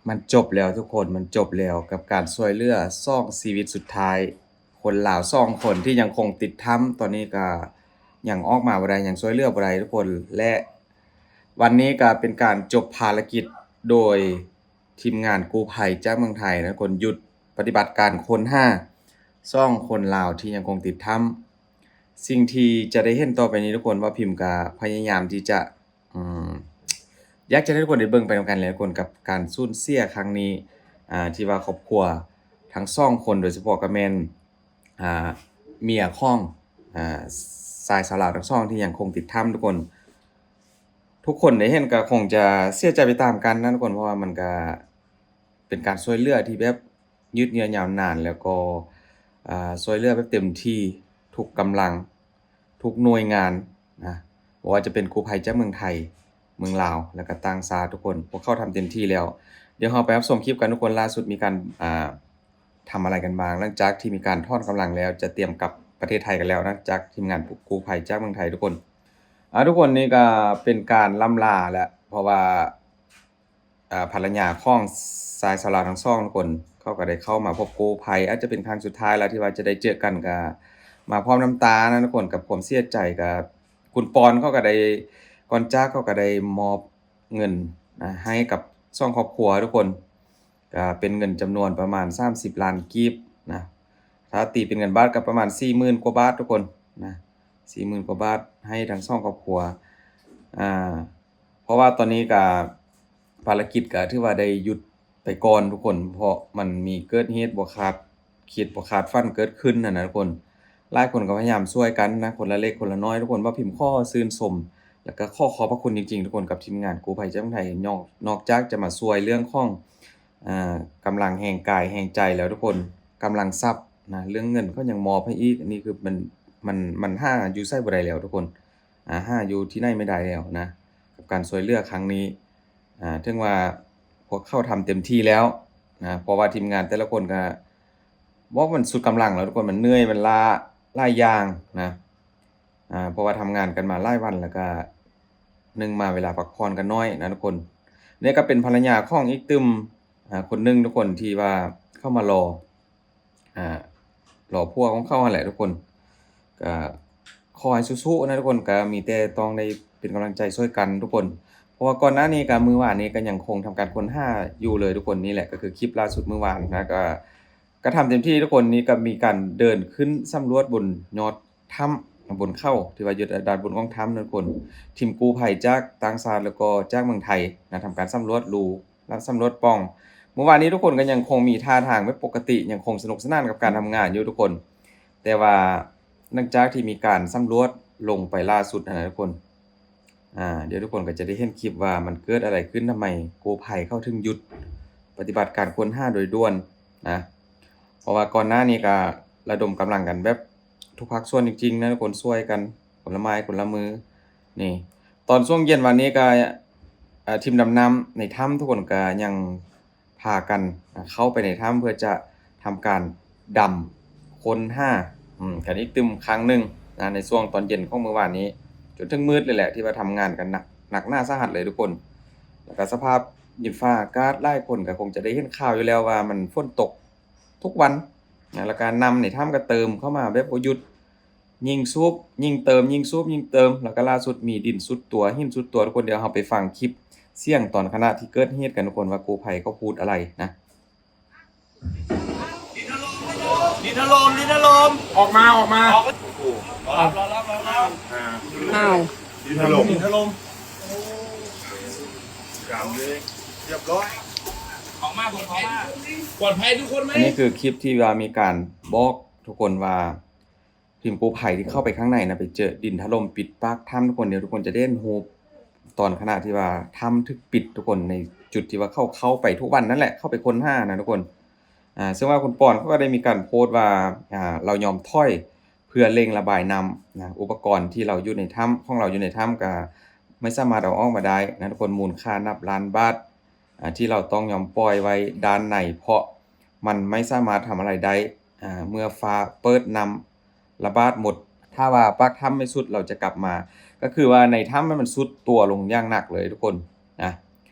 ມັນຈົບແລ້ວທຸກຄົນ, ມັນຈົບແລ້ວກັບການຊ່ວຍເຫຼືອສອງຊີວິດສຸດທ້າຍ, ຄົນລາວສອງຄົນທີ່ຍັງຄົງຕິດຖ້ຳ, ຕອນນີ້ກໍຍັງອອກມາບໍ່ໄດ້, ຍັງຊ່ວຍເຫຼືອບໍ່ໄດ້ທຸກຄົນ. ແລະ ວັນນີ້ກໍເປັນການຈົບພາລະກິດໂດຍທີມງານກູ້ໄພຈາກເມືອງໄທນະທຸກຄົນ, ຢຸດປະຕິບັດການຄົ້ນຫາສອງຄົນລາວທີ່ຍັງຄົງຕິດຖ້ຳ. ສິ່ງທີ່ຈະໄດ້ເຫັນຕໍ່ໄປນີ້ທຸກຄົນ, ວ່າພິມກໍພະຍາຍາມທີ່ຈະ ອືມ ຢາກຈະໃຫ້ທຸກຄົນໄດ້ເບິ່ງໄປນຳກັນແຫຼະທຸກຄົນ ກັບການສູນເສຍຄັ້ງນີ້ ອ່າ ທີ່ວ່າຄອບຄົວທັງສອງຄົນ ໂດຍສະເພາະກໍແມ່ນ ອ່າ ເມຍຂອງ ອ່າ ຊາຍຊາວລາວທັງສອງທີ່ຍັງຄົງຕິດຖ້ຳທຸກຄົນ. ທຸກຄົນໄດ້ເຫັນກໍຄົງຈະເສຍໃຈໄປຕາມກັນນະທຸກຄົນ, ເພາະວ່າມັນກໍເປັນການຊ່ວຍເຫຼືອທີ່ແບບຍືດເຍື້ອຍາວນານ ແລ້ວກໍ ອ່າ ຊ່ວຍເຫຼືອແບບເຕັມທີ່ ທຸກກຳລັງ ທຸກໜ່ວຍງານນະ, ບໍ່ວ່າຈະເປັນກູ້ໄພຈາກເມືອງໄທ, ເມືອງລາວ ແລ້ວກໍຕ່າງຊາດທຸກຄົນ, ພວກເຂົາທຳເຕັມທີ່ແລ້ວ. ດຽວເຮົາໄປຮັບຊົມຄລິບກັນທຸກຄົນ, ລ່າສຸດມີການ ອ່າ ທຳອະໄລກັນບ້າງ ຫຼັງຈາກທີ່ມີການຖອນກຳລັງແລ້ວ, ຈະຕຽມກັບປະເທດໄທກັນແລ້ວນະ ຈາກທີມງານກູ້ໄພຈາກເມືອງໄທທຸກຄົນ. ອ່າ ທຸກຄົນ, ນີ້ກໍເປັນການລ່ຳລາແຫຼະ ເພາະວ່າ ອ່າ ພັນລະຍາຂອງຊາຍຊາວລາວທັງສອງຄົນ ເຂົາກໍໄດ້ເຂົ້າມາພົບກູ້ໄພ, ອາດຈະເປັນຄັ້ງສຸດທ້າຍແລ້ວທີ່ວ່າຈະໄດ້ເຈີກັນ, ກໍມາພ້ອມນ້ຳຕານະທຸກຄົນ, ກັບຄວາມເສຍໃຈ. ກໍຄຸນປອນເຂົາກໍໄດ້ ກ່ອນຈາກເຂົາກໍໄດ້ມອບເງິນນະ ໃຫ້ກັບສອງຄອບຄົວທຸກຄົນ, ກໍເປັນເງິນຈຳນວນປະມານສາມສິບລ້ານກີບນະ, ຖ້າຕີເປັນເງິນບາດກໍປະມານສີ່ໝື່ນກວ່າບາດທຸກຄົນນະ, ສີ່ໝື່ນກວ່າບາດໃຫ້ທັງສອງຄອບຄົວ. ອ່າ ເພາະວ່າຕອນນີ້ກະ ພາລະກິດກະຖືວ່າໄດ້ຢຸດໄປກ່ອນທຸກຄົນ, ເພາະມັນມີເກີດເຫດບໍ່ຄາດຄິດບໍ່ຄາດຝັນເກີດຂຶ້ນຫັ້ນນະທຸກຄົນ. ຫຼາຍຄົນກໍພະຍາຍາມຊ່ວຍກັນນະ ຄົນລະເລັກຄົນລະນ້ອຍທຸກຄົນ. ວ່າພິມຂໍຊື່ນຊົມ ແລ້ວກໍຂໍຂອບພະຄຸນຈິງໆທຸກຄົນ ກັບທີມງານກູ້ໄພຈາກໄທ, ນອກ ນອກຈາກຈະມາຊ່ວຍເລື່ອງຂອງ ອ່າ ກຳລັງແຮງກາຍແຮງໃຈແລ້ວທຸກຄົນ, ກຳລັງຊັບນະ ເລື່ອງເງິນເຂົາຍັງມອບໃຫ້ອີກ. ອັນນີ້ຄືມັນ ມັນ ມັນຫາຢູ່ໃສບໍ່ໄດ້ແລ້ວທຸກຄົນ. ອ່າ ຫາຢູ່ທີ່ໃນບໍ່ໄດ້ແລ້ວນະ ກັບການຊ່ວຍເຫຼືອຄັ້ງນີ້. ອ່າ ເຖິງວ່າພວກເຂົາທຳເຕັມທີ່ແລ້ວນະ ເພາະວ່າທີມງານແຕ່ລະຄົນກໍ ເວົ້າມັນສຸດກຳລັງແລ້ວທຸກຄົນ, ມັນເມື່ອຍ ມັນລ້າຫຼາຍຢ່າງນະ. ອ່າ ເພາະວ່າທຳງານກັນມາຫຼາຍວັນ ແລ້ວກໍໜຶ່ງມາເວລາພັກຜ່ອນກໍໜ້ອຍນະທຸກຄົນ. ນີ້ກໍເປັນພັນລະຍາຂອງອີກຕື່ມ ອ່າ ຄົນໜຶ່ງທຸກຄົນ ທີ່ວ່າເຂົ້າມາລໍ ອ່າ ລໍຜົວຂອງເຂົາຫັ້ນແຫຼະທຸກຄົນ. ກໍຂໍໃຫ້ສູ້ໆນະທຸກຄົນ, ກໍມີແຕ່ຕ້ອງໄດ້ເປັນກຳລັງໃຈຊ່ວຍກັນທຸກຄົນ, ເພາະວ່າກ່ອນໜ້ານີ້ກໍ ມື້ວານນີ້ກໍຍັງຄົງທຳການຄົ້ນຫາຢູ່ເລີຍທຸກຄົນ. ນີ້ແຫຼະກໍຄືຄລິບລ່າສຸດມື້ວານນະ, ກໍ ກໍທຳເຕັມທີ່ທຸກຄົນ. ນີ້ກໍມີການເດີນຂຶ້ນສຳຫຼວດບົນຍອດຖ້ຳ ບົນເຂົາທີ່ວ່າຢູ່ດ້ານບົນຂອງຖ້ຳນັ້ນທຸກຄົນ. ທີມກູ້ໄພຈາກຕ່າງຊາດ ແລ້ວກໍຈາກເມືອງໄທນະ ທຳການສຳຫຼວດຮູ ແລະ ສຳຫຼວດປ່ອງ. ມື້ວານນີ້ທຸກຄົນກໍຍັງຄົງມີທ່າທາງແບບປົກກະຕິ, ຍັງຄົງສະໜຸກສະໜານກັບການທຳງານຢູ່ທຸກຄົນ. ແຕ່ວ່າຫຼັງຈາກທີ່ມີການສຳຫຼວດລົງໄປລ່າສຸດຫັ້ນນະທຸກຄົນ, ອ່າ ດຽວທຸກຄົນກໍຈະໄດ້ເຫັນຄລິບວ່າມັນເກີດອະໄລຂຶ້ນ, ທຳໄມກູ້ໄພເຂົາເຖິງຢຸດປະຕິບັດການຄົ້ນຫາໂດຍດ່ວນນະ. ເພາະວ່າກ່ອນໜ້ານີ້ກໍລະດົມກຳລັງກັນແບບທຸກພາກສ່ວນຈິງໆນະທຸກຄົນ, ຊ່ວຍກັນຄົນລະໄມ້ຄົນລະມື. ນີ້ ຕອນຊ່ວງເຢັນວານນີ້ກໍ ເອີ ທີມດຳນ້ຳໃນຖ້ຳທຸກຄົນກໍຍັງພາກັນເຂົ້າໄປໃນຖ້ຳ ເພື່ອຈະທຳການດຳຄົ້ນຫາ ອືມ ກັນອີກຕື່ມຄັ້ງໜຶ່ງນະ ໃນຊ່ວງຕອນເຢັນຂອງມື້ວານນີ້ ຈົນເຖິງມືດເລີຍແຫຼະ ທີ່ວ່າທຳງານກັນໜັກ ໜັກໜາສາຫັດເລີຍທຸກຄົນ. ແລ້ວກໍສະພາບດິນຟ້າອາກາດ ຫຼາຍຄົນກໍຄົງຈະໄດ້ເຫັນຂ່າວຢູ່ແລ້ວວ່າມັນຝົນຕົກທຸກວັນນະ ແລ້ວກໍນ້ຳໃນຖ້ຳກໍເຕີມເຂົ້າມາແບບບໍ່ຢຸດ. ຍິ່ງສູບຍິ່ງເຕີມ, ຍິ່ງສູບຍິ່ງເຕີມ, ແລ້ວກໍລ່າສຸດມີດິນຊຸດຕົວ, ຫີນຊຸດຕົວທຸກຄົນ. ດຽວເຮົາໄປຟັງຄລິບສຽງຕອນຂະນະທີ່ເກີດເຫດກັນທຸກຄົນ ວ່າກູ້ໄພເຂົາພູດອະໄລນະ. ດິນຖະຫຼົ່ມ ດິນຖະຫຼົ່ມ ອອກມາ ອອກມາ ອອກ ອ່າ ອ້າວ ດິນຖະຫຼົ່ມ ດິນຖະຫຼົ່ມ ກາມເລີຍ ຮຽບຮ້ອຍ ອອກມາ ອອກມາ ປອດໄພທຸກຄົນໄໝ? ອັນນີ້ຄືຄລິບທີ່ວ່າມີການບອກທຸກຄົນວ່າ ທີມກູ້ໄພທີ່ເຂົ້າໄປຂ້າງໃນນະ ໄປເຈີດິນຖະຫຼົ່ມປິດປາກຖ້ຳທຸກຄົນ. ດຽວທຸກຄົນຈະໄດ້ເຫັນຮູບຕອນຂະນະທີ່ວ່າຖ້ຳຖືກປິດທຸກຄົນ ໃນຈຸດທີ່ວ່າເຂົາເຂົ້າໄປທຸກວັນນັ້ນແຫຼະ ເຂົ້າໄປຄົ້ນຫານະທຸກຄົນ. ອ່າ ເຊິ່ງວ່າຄຸນປອນເຂົາກໍໄດ້ມີການໂພສວ່າ ອ່າ ລາວຍອມຖອຍເພື່ອເລັ່ງລະບາຍນ້ຳນະ. ອຸປະກອນທີ່ລາວຢູ່ໃນຖ້ຳ ຂອງລາວຢູ່ໃນຖ້ຳກໍໄມ່ສາມາດເອົາອອກມາໄດ້ນະທຸກຄົນ. ມູນຄ່ານັບລ້ານບາດ ອ່າ ທີ່ລາວຕ້ອງຍອມປ່ອຍໄວ້ດ້ານໃນ ເພາະມັນໄມ່ສາມາດທຳອະໄລໄດ້ ອ່າ ເມື່ອຟ້າເປີດ ນ້ຳລະບາດໝົດ. ຖ້າວ່າປາກຖ້ຳໄມ່ຊຸດ ລາວຈະກັບມາ. ກໍຄືວ່າໃນຖ້ຳມັນຊຸດຕົວລົງຢ່າງໜັກເລີຍທຸກຄົນນະ.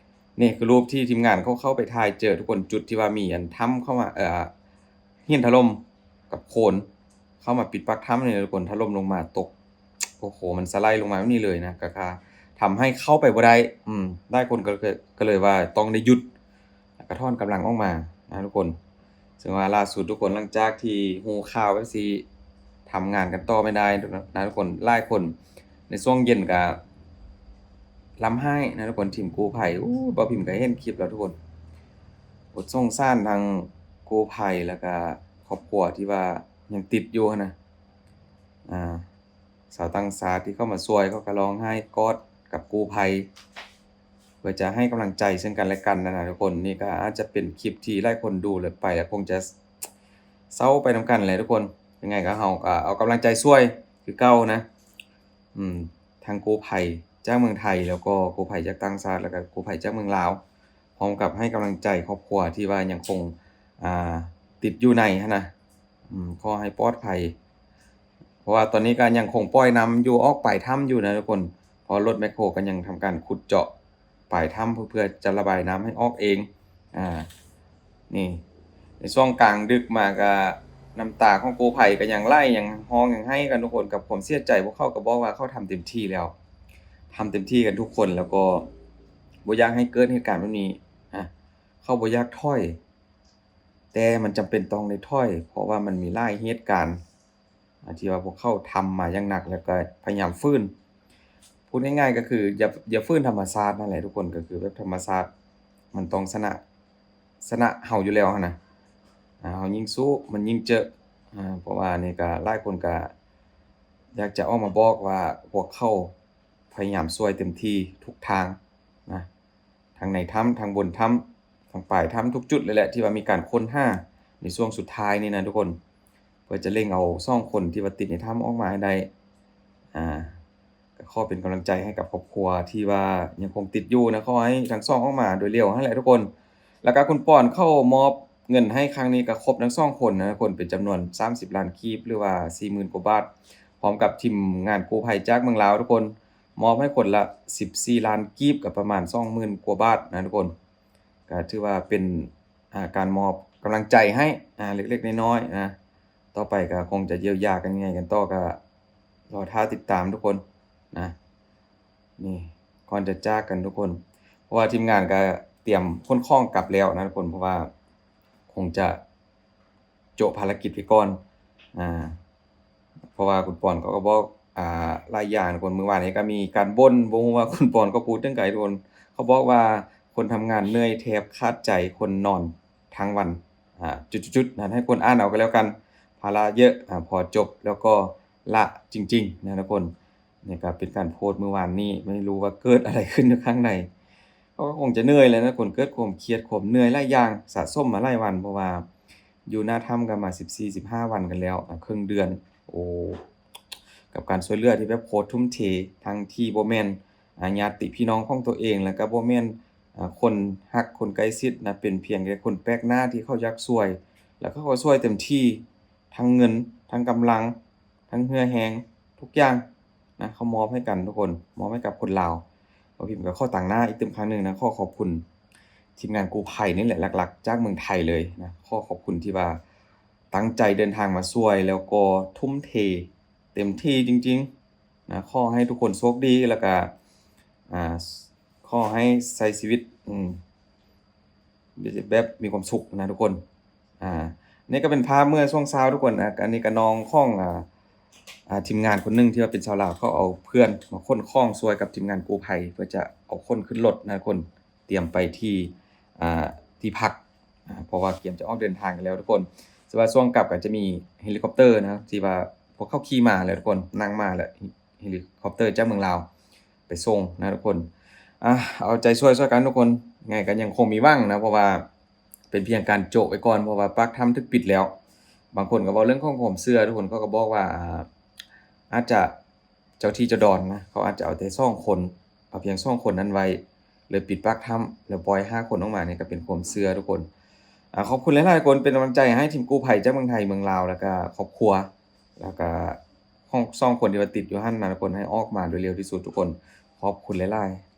ນີ້ຄືຮູບທີ່ທີມງານເຂົາເຂົ້າໄປຖ່າຍເຈີທຸກຄົນ, ຈຸດທີ່ວ່າມີອັນຖ້ຳເຂົ້າມາ ເອີ ຫີນຖະຫຼົ່ມກັບໂຄນເຂົ້າມາປິດປາກຖ້ຳນີ້ທຸກຄົນ, ຖະຫຼົ່ມລົງມາຕົກ ໂອ້ໂຫ ມັນສະໄລລົງມາແບບນີ້ເລີຍນະ, ກໍ ກໍທຳໃຫ້ເຂົ້າໄປບໍ່ໄດ້. ອືມ ຫຼາຍຄົນກໍ ກໍ ກໍເລີຍວ່າຕ້ອງໄດ້ຢຸດ ແລ້ວກໍຖອນກຳລັງອອກມານະທຸກຄົນ. ເຊິ່ງວ່າລ່າສຸດທຸກຄົນ ຫຼັງຈາກທີ່ຮູ້ຂ່າວແບບຊີ້ ທຳງານກັນຕໍ່ໄມ່ໄດ້ນະທຸກຄົນ. ຫຼາຍຄົນໃນຊ່ວງເຢັນກໍຮ່ຳໄຫ້ນະທຸກຄົນ, ທີມກູ້ໄພ. ໂອ້ ບ່າວພິມກໍເຫັນຄລິບແລ້ວທຸກຄົນ, ບົດສົງສານທັງກູ້ໄພ ແລ້ວກໍຄອບຄົວທີ່ວ່າຍັງຕິດຢູ່ຫັ້ນນະ. ອ່າ ຊາວຕ່າງຊາດທີ່ເຂົ້າມາຊ່ວຍ ເຂົາກໍຮ້ອງໄຫ້ກອດກັບກູ້ໄພ ເພື່ອຈະໃຫ້ກຳລັງໃຈເຊິ່ງກັນແລະກັນນະນະທຸກຄົນ. ນີ້ກໍອາດຈະເປັນຄລິບທີ່ຫຼາຍຄົນດູແລ້ວໄປແລ້ວຄົງຈະເສົ້າໄປນຳກັນແຫຼະທຸກຄົນ. ຍັງໄງກໍເຮົາກໍເອົາກຳລັງໃຈຊ່ວຍຄືເກົ່ານະ. ອືມ ທັງກູ້ໄພຈາກເມືອງໄທ ແລ້ວກໍກູ້ໄພຈາກຕ່າງຊາດ ແລ້ວກໍກູ້ໄພຈາກເມືອງລາວ ພ້ອມກັບໃຫ້ກຳລັງໃຈຄອບຄົວທີ່ວ່າຍັງຄົງ ອ່າ ຕິດຢູ່ໃນຫັ້ນນະ. ອືມ ຂໍໃຫ້ປອດໄພ ເພາະວ່າຕອນນີ້ກໍຍັງຄົງປ່ອຍນ້ຳຢູ່ ອອກປາຍຖ້ຳຢູ່ນະທຸກຄົນ, ເພາະລົດແມັກໂຄກໍຍັງທຳການຂຸດເຈາະປາຍຖ້ຳ ເພື່ອ ເພື່ອຈະລະບາຍນ້ຳໃຫ້ອອກເອງ. ອ່າ ນີ້ ໃນຊ່ວງກາງດຶກມາກໍ ນ້ຳຕາຂອງກູ້ໄພກໍຍັງໄຫຼ ຍັງຮ້ອງ ຍັງໄຫ້ກັນທຸກຄົນ ກັບຄວາມເສຍໃຈ. ພວກເຂົາກໍບອກວ່າເຂົາທຳເຕັມທີ່ແລ້ວ ທຳເຕັມທີ່ກັນທຸກຄົນ ແລ້ວກໍບໍ່ຢາກໃຫ້ເກີດເຫດການແບບນີ້. ອ່າ ເຂົາບໍ່ຢາກຖອຍ ແຕ່ມັນຈຳເປັນຕ້ອງໄດ້ຖອຍ ເພາະວ່າມັນມີຫຼາຍເຫດການ ອ່າ ທີ່ວ່າພວກເຂົາທຳມາຢ່າງໜັກ ແລ້ວກໍພະຍາຍາມຝືນ. ພູດງ່າຍໆກໍຄື ຢ່າ ຢ່າຝືນທຳມະຊາດນັ້ນແຫຼະທຸກຄົນ, ກໍຄືແບບທຳມະຊາດມັນຕ້ອງຊະນະ ຊະນະເຮົາຢູ່ແລ້ວຫັ້ນນະ. ອ່າ ເຮົາຍິ່ງສູ້ມັນຍິ່ງເຈິະ. ອ່າ ເພາະວ່ານີ້ກໍຫຼາຍຄົນກໍຢາກຈະອອກມາບອກວ່າ ພວກເຂົາພະຍາຍາມຊ່ວຍເຕັມທີ່ທຸກທາງນະ. ທັງໃນຖ້ຳ ທັງບົນຖ້ຳ ທັງປາຍຖ້ຳ ທຸກຈຸດເລີຍແຫຼະ ທີ່ວ່າມີການຄົ້ນຫາໃນຊ່ວງສຸດທ້າຍນີ້ນະທຸກຄົນ, ເພື່ອຈະເລັ່ງເອົາສອງຄົນທີ່ວ່າຕິດໃນຖ້ຳອອກມາໃຫ້ໄດ້. ອ່າ ກໍຂໍເປັນກຳລັງໃຈໃຫ້ກັບຄອບຄົວທີ່ວ່າຍັງຄົງຕິດຢູ່ນະ, ຂໍໃຫ້ທັງສອງອອກມາໂດຍເລັວຫັ້ນແຫຼະທຸກຄົນ. ແລ້ວກໍຄຸນປອນເຂົາມອບເງິນໃຫ້ຄັ້ງນີ້ກໍຄົບທັງສອງຄົນນະທຸກຄົນ ເປັນຈຳນວນສາມສິບລ້ານກີບ ຫຼືວ່າສີ່ໝື່ນກວ່າບາດ, ພ້ອມກັບທີມງານກູ້ໄພຈາກເມືອງລາວທຸກຄົນ ມອບໃຫ້ຄົນລະສິບສີ່ລ້ານກີບ ກໍປະມານສອງໝື່ນກວ່າບາດນະທຸກຄົນ. ກໍຖືວ່າເປັນ ອ່າ ການມອບກຳລັງໃຈໃຫ້ ອ່າ ເລັກໆນ້ອຍໆນະ, ຕໍ່ໄປກໍຄົງຈະຢຽວຢາກັນຍັງໄງກັນຕໍ່ ກໍລໍຖ້າຕິດຕາມທຸກຄົນນະ. ນີ້ ກ່ອນຈະຈາກກັນທຸກຄົນ ເພາະວ່າທີມງານກໍຕຽມຂົນຂອງກັບແລ້ວນະທຸກຄົນ, ເພາະວ່າຄົງຈະ ໂຈະພາລະກິດໄວ້ກ່ອນ. ອ່າ ເພາະວ່າຄຸນປອນເຂົາກໍບອກ ອ່າ ຫຼາຍຢ່າງທຸກຄົນ. ມື້ວານນີ້ກໍມີການບົ່ນ ບໍ່ຮູ້ວ່າຄຸນປອນເຂົາປູດຈັ່ງໃດທຸກຄົນ. ເຂົາບອກວ່າຄົນທຳງານເໜື່ອຍແທບຂາດໃຈ, ຄົນນອນທັງວັນ ອ່າ ຈຸດໆໆນັ້ນ ໃຫ້ຄົນອ່ານເອົາກໍແລ້ວກັນ. ພາລະເຍອະ ອ່າ ພໍຈົບແລ້ວກໍລະຈິງໆນະທຸກຄົນ. ນີ້ກໍເປັນການໂພສມື້ວານນີ້, ໄມ່ຮູ້ວ່າເກີດອະໄລຂຶ້ນຢູ່ຂ້າງໃນ. ເຂົາກໍຄົງຈະເໜື່ອຍແຫຼະນະ, ຄົນເກີດຄວາມຄຽດຄວາມເໜື່ອຍຫຼາຍຢ່າງສະສົມມາຫຼາຍວັນ, ເພາະວ່າຢູ່ໜ້າຖ້ຳກັນມາສິບສີ່ ສິບຫ້າວັນກັນແລ້ວ ເຄິ່ງເດືອນ. ໂອ້ ກັບການຊ່ວຍເຫຼືອທີ່ແບບໂຄດທຸ່ມເທ, ທັງທີ່ບໍ່ແມ່ນ ອາ ຍາດຕິພີ່ນ້ອງຂອງຕົວເອງ ແລ້ວກໍບໍ່ແມ່ນ ອາ ຄົນຮັກຄົນໃກ້ຊິດນະ, ເປັນພຽງແຕ່ຄົນແປກໜ້າທີ່ເຂົາຢາກຊ່ວຍ ແລ້ວເຂົາກໍຊ່ວຍເຕັມທີ່ ທັງເງິນ ທັງກຳລັງ ທັງເຫື່ອແຮງ ທຸກຢ່າງນະ ເຂົາມອບໃຫ້ກັນທຸກຄົນ, ມອບໃຫ້ກັບຄົນລາວ. ບ່າວພິມກໍຂໍຕາງໜ້າອີກຕື່ມຄັ້ງໜຶ່ງນະ, ຂໍຂອບຄຸນທີມງານກູ້ໄພນີ້ແຫຼະ ຫຼັກໆຈາກເມືອງໄທເລີຍນະ, ຂໍຂອບຄຸນທີ່ວ່າຕັ້ງໃຈເດີນທາງມາຊ່ວຍ ແລ້ວກໍທຸ່ມເທເຕັມທີ່ຈິງໆນະ. ຂໍໃຫ້ທຸກຄົນໂຊກດີ ແລ້ວກະ ອ່າ ຂໍໃຫ້ໃຊ້ຊີວິດ ອືມ ແບບມີຄວາມສຸກນະທຸກຄົນ. ອ່າ ນີ້ກໍເປັນພາບເມື່ອຊ່ວງເຊົ້າທຸກຄົນ. ອ່າ ອັນນີ້ກໍນ້ອງຂອງ ອ່າ ອ່າ ທີມງານຄົນໜຶ່ງທີ່ວ່າເປັນຊາວລາວ ເຂົາເອົາເພື່ອນມາຂົນຂອງຊ່ວຍກັບທີມງານກູ້ໄພ ເພື່ອຈະເອົາຂົນຂຶ້ນລົດນະທຸກຄົນ, ຕຽມໄປທີ່ ອ່າ ທີ່ພັກ ອ່າ ເພາະວ່າກຽມຈະອອກເດີນທາງກັນແລ້ວທຸກຄົນ. ແຕ່ວ່າຊ່ວງກັບກໍຈະມີເຮລິຄອບເຕີນະ ທີ່ວ່າພວກເຂົາຂີ່ມາແລ້ວທຸກຄົນ, ນັ່ງມາແລ້ວ ເຮລິຄອບເຕີຈາກເມືອງລາວໄປສົ່ງນະທຸກຄົນ. ອ່າ ເອົາໃຈຊ່ວຍ ຊ່ວຍກັນທຸກຄົນ. ຍັງໄງກໍຍັງຄົງມີຫວັງນະ, ເພາະວ່າເປັນພຽງການໂຈະໄວ້ກ່ອນ ເພາະວ່າປາກຖ້ຳຖືກປິດແລ້ວ. ບາງຄົນກໍເວົ້າເລື່ອງຂອງຄວາມເຊື່ອ, ທຸກຄົນເຂົາກໍບອກວ່າ ອາ ອາດຈະເຈົ້າທີ່ເຈົ້າດອນນະ, ເຂົາອາດຈະເອົາແຕ່ສອງຄົນ, ເອົາພຽງສອງຄົນນັ້ນໄວ້ ເລີຍປິດປາກຖ້ຳ ແລ້ວປ່ອຍຫ້າຄົນອອກມາ. ນີ້ກໍເປັນຄວາມເຊື່ອທຸກຄົນ. ອາ ຂອບຄຸນຫຼາຍໆຄົນ ເປັນກຳລັງໃຈໃຫ້ທີມກູ້ໄພຈາກເມືອງໄທ ເມືອງລາວ ແລ້ວກໍຄອບຄົວ ແລ້ວກະຂອງສອງຄົນທີ່ວ່າຕິດຢູ່ຫັ້ນນະທຸກຄົນ ໃຫ້ອອກມາໂດຍເລັວທີ່ສຸດທຸກຄົນ. ຂອບຄຸນຫຼາຍໆ.